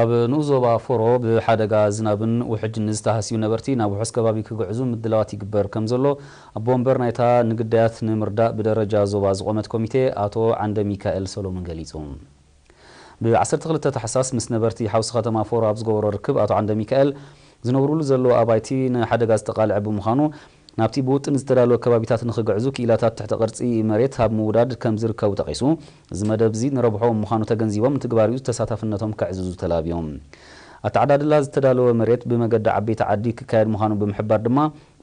ኣብ ንኡስ ዞባ ፎሮ ብሓደጋ ዝናብን ውሕጅን ዝተሃስዩ ነበርቲ ናብ ውሑስ ከባቢ ክግዕዙ ምድላዋት ይግበር ከም ዘሎ ኣቦ ወንበር ናይታ ንግዳያት ንምርዳእ ብደረጃ ዞባ ዝቖመት ኮሚቴ ኣቶ ዓንደ ሚካኤል ሰሎሞን ገሊጹ። ብ12 ታሕሳስ ምስ ነበርቲ ሓውሲ ከተማ ፎሮ ኣብ ዝገበሮ ርክብ ኣቶ ዓንደ ሚካኤል ዝነብሩሉ ዘለዉ ኣባይቲ ንሓደጋ ዝተቓልዐ ብምዃኑ ናብቲ ብውጥን ዝተዳለወ ከባቢታት ንኽግዕዙ ክኢላታት ትሕተ ቅርጺ መሬት ኣብ ምውዳድ ከም ዝርከቡ ጠቒሱ፣ እዚ መደብ እዚ ንረብሖ ምዃኑ ተገንዚቦም ንትግባሪኡ ተሳታፍነቶም ከዕዝዙ ተላብዮም። ኣተዓዳድላ ዝተዳለወ መሬት ብመገዲ ዓበይቲ ዓዲ ክካየድ ምዃኑ ብምሕባር ድማ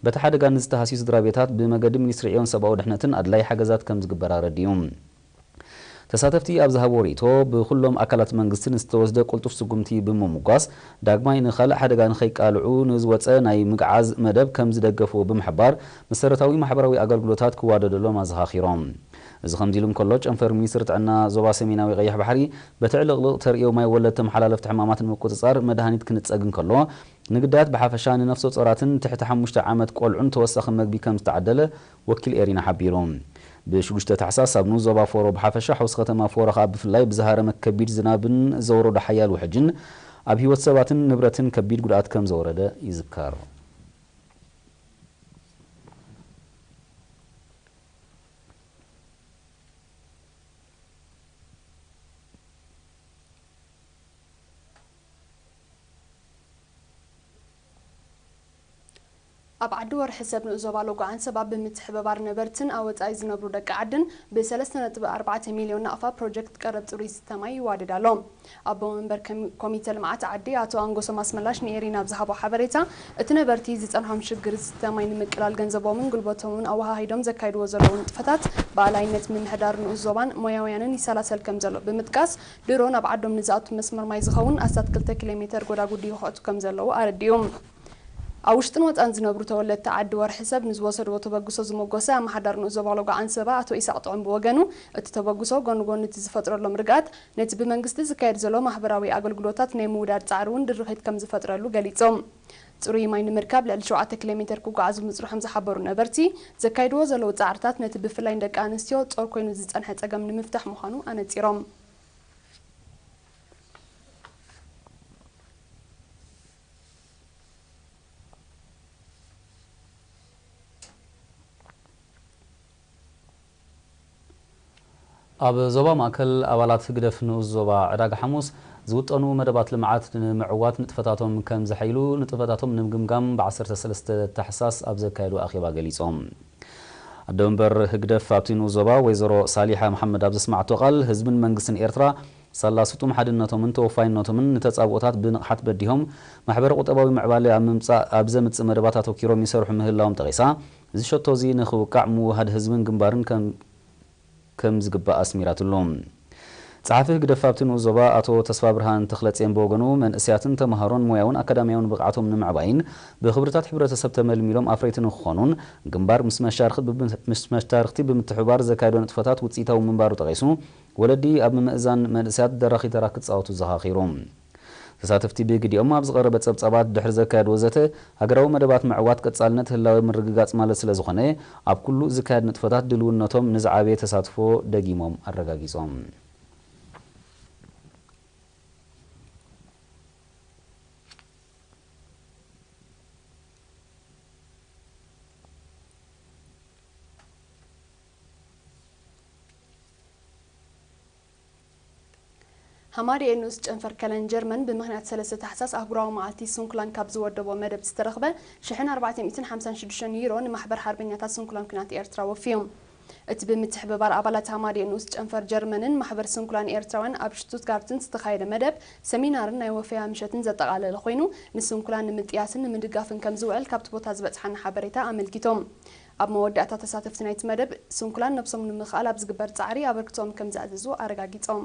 በቲ ሓደጋ ንዝተሃስዩ ስድራ ቤታት ብመገዲ ሚኒስትሪ ዕዮን ሰብኣዊ ድሕነትን ኣድላይ ሓገዛት ከም ዝግበር ኣረዲኡ። ተሳተፍቲ ኣብ ዝሃብዎ ርእይቶ ብኩሎም ኣካላት መንግስቲ ንዝተወስደ ቅልጡፍ ስጉምቲ ብምምጓስ ዳግማይ ንኻልእ ሓደጋ ንኸይቃልዑ ንዝወፀ ናይ ምግዓዝ መደብ ከም ዝደገፍዎ ብምሕባር መሰረታዊ ማሕበራዊ ኣገልግሎታት ክዋደደሎም ኣዘኻኺሮም። እዚ ከምዚ ኢሉ እንከሎ ጨንፈር ሚኒስትሪ ጥዕና ዞባ ሰሜናዊ ቀይሕ ባሕሪ በቲ ዕልቕልቕ ተርእዮ ማይ ወለድ ተመሓላለፍቲ ሕማማት ንምቁፅፃር መድሃኒት ክንፀግ እንከሎ ንግዳያት ብሓፈሻ ንነፍሰ ጾራትን ትሕቲ ሓሙሽተ ዓመት ቆልዑን ተወሳኺ መግቢ ከም ዝተዓደለ ወኪል ኤሪና ሓቢሩ። ብ6 ታሕሳስ ኣብ ንኡስ ዞባ ፎሮ ብሓፈሻ ሓውሲ ከተማ ፎሮ ከኣ ብፍላይ ብዝሃረመ ከቢድ ዝናብን ዘውረዶ ሓያል ውሕጅን ኣብ ህይወት ሰባትን ንብረትን ከቢድ ጉድኣት ከም ዘውረደ ይዝከር። ኣብ ዓዲ ወርሒ ሰብ ንኡስ ዞባ ሎጎ ዓንሰባ ብምትሕብባር ነበርትን ኣብ ወጻኢ ዝነብሩ ደቂ ዓድን ብ3.4 ሚልዮን ናቕፋ ፕሮጀክት ቀረብ ጽሩይ ዝስተ ማይ ይዋደድ ኣሎ። ኣቦ መንበር ከሚ-፣ ኮሚተ ልምዓት ዓዲ ኣቶ ኣንጎሶም ኣስመላሽ ንኤሪና ኣብ ዝሃቦ ሓበሬታ፣ እቲ ነበርቲ ዝጸንሖም ሽግር ዝስተ ማይ ንምቅላል ገንዘቦምን ጉልበቶምን ኣወሃሂዶም ዘካይድዎ ዘለዉ ንጥፈታት ብኣላይነት ምምሕዳር ንኡስ ዞባን ሞያውያንን ይሰላሰል ከም ዘሎ ብምጥቃስ፣ ድሮ ናብ ዓዶም ንዝኣቱ መስመር ማይ ዝኸውን ኣስታት ክልተ ኪሎ ሜተር ጎዳጉዲ ይኹዕቱ ከም ዘለዉ ኣረዲኡ። ኣብ ውሽጥን ወጻን ዝነብሩ ተወለድቲ ዓዲ ወርሒ ሰብ ንዝወሰድዎ ተበግሶ ዝሞገሰ ኣመሓዳሪ ንኡስ ዞባ ሎጎ ዓንሰባ ኣቶ ኢሳቕ ጥዑም ብወገኑ፣ እቲ ተበግሶ ጎኒ ጎኒ እቲ ዝፈጥረሎም ርግኣት፣ ነቲ ብመንግስቲ ዝካየድ ዘሎ ማሕበራዊ ኣገልግሎታት ናይ ምውዳድ ጻዕሪ እውን ድርኺት ከም ዝፈጥረሉ ገሊጾም። ጽሩይ ማይ ንምርካብ ልዕሊ ሸውዓተ ኪሎ ሜተር ክጓዓዙ ምጽንሖም ዝሓበሩ ነበርቲ፣ ዘካይድዎ ዘለዉ ጻዕርታት ነቲ ብፍላይ ንደቂ ኣንስትዮ ጾር ኮይኑ ዝጸንሐ ጸገም ንምፍታሕ ምዃኑ ኣነጺሮም። ኣብ ዞባ ማእከል ኣባላት ህግደፍ ንኡስ ዞባ ዕዳጋ ሓሙስ ዝውጠኑ መደባት ልምዓት ንምዕዋት ንጥፈታቶም ከም ዘሐይሉ ንጥፈታቶም ንምግምጋም ብ13 ታሕሳስ ኣብ ዘካየዱ ኣኼባ ገሊጾም። ኣደ መንበር ህግደፍ ኣብቲ ንኡስ ዞባ ወይዘሮ ሳሊሓ መሓመድ ኣብ ዘስማዕቶ ቃል፣ ህዝብን መንግስትን ኤርትራ ሳላ ስጡም ሓድነቶምን ተወፋይነቶምን ንተጻብኦታት ብንቕሓት በዲሆም ማሕበረ ቁጠባዊ ምዕባለ ኣብ ምምጻእ ኣብ ዘምጽእ መደባት ኣተኪሮም ይሰርሑ ምህላዎም ጠቒሳ፣ እዚ ሸቶ እዚ ንኽውቃዕ ምውሃድ ህዝብን ግንባርን ከም ከም ዝግባእ ኣስሚራትሉ። ጸሓፊ ህግደፍ ኣብቲ ንኡስ ዞባ ኣቶ ተስፋ ብርሃን ተኽለጽዮን ብወገኑ፣ መንእሰያትን ተምሃሮን ሞያውን ኣካዳሚያውን ብቕዓቶም ንምዕባይን ብኽብርታት ሕብረተሰብ ተመልሚሎም ኣፍረይቲ ንክኾኑን ግንባር ምስ መሻርኽቲ ብምት-፣ ምስ መሻርኽቲ ብምትሕብባር ዘካየዶ ንጥፈታት ውጽኢታዊ ምንባሩ ጠቒሱ፣ ወለዲ ኣብ ምምእዛን መንእሰያት ደራኺ ተራ ክጻወቱ ዘኻኺሩ። ተሳተፍቲ ብግዲኦም ኣብ ዝቐረበ ጸብጻባት ድሕሪ ዘካየድዎ ዘተ፣ ሃገራዊ መደባት ምዕዋት ቀጻልነት ህላወ ምርግጋጽ ማለት ስለ ዝኾነ፣ ኣብ ኩሉ ዝካየድ ንጥፈታት ድልውነቶም ንዝዓበየ ተሳትፎ ደጊሞም ኣረጋጊጾም። ሃማደኤ ንኡስ ጨንፈር ከለን ጀርመን ብምኽንያት ሰለስተ ታሕሳስ ኣህጉራዊ መዓልቲ ስንኩላን ካብ ዝወደቦ መደብ ዝተረኽበ ሽሕን ኣርባዕተ ሚእትን ሓምሳን ሽዱሽተን ዩሮ ንማሕበር ሓርበኛታት ስንኩላን ኲናት ኤርትራ ወፍዩ። እቲ ብምትሕብባር ኣባላት ሃማደኤ ንኡስ ጨንፈር ጀርመንን ማሕበር ስንኩላን ኤርትራውያን ኣብ ሽቱትጋርትን ዝተኻየደ መደብ፣ ሰሚናርን ናይ ወፈያ ምሸትን ዘጠቓለለ ኮይኑ፣ ንስንኩላን ንምጥያስን ንምድጋፍን ከም ዝውዕል ካብቲ ቦታ ዝበጽሓና ሓበሬታ ኣመልኪቶም። ኣብ መወዳእታ ተሳተፍቲ ናይቲ መደብ፣ ስንኩላን ነብሶም ንምኽኣል ኣብ ዝግበር ጻዕሪ ኣበርክቶኦም ከም ዘዕዝዙ ኣረጋጊጾም።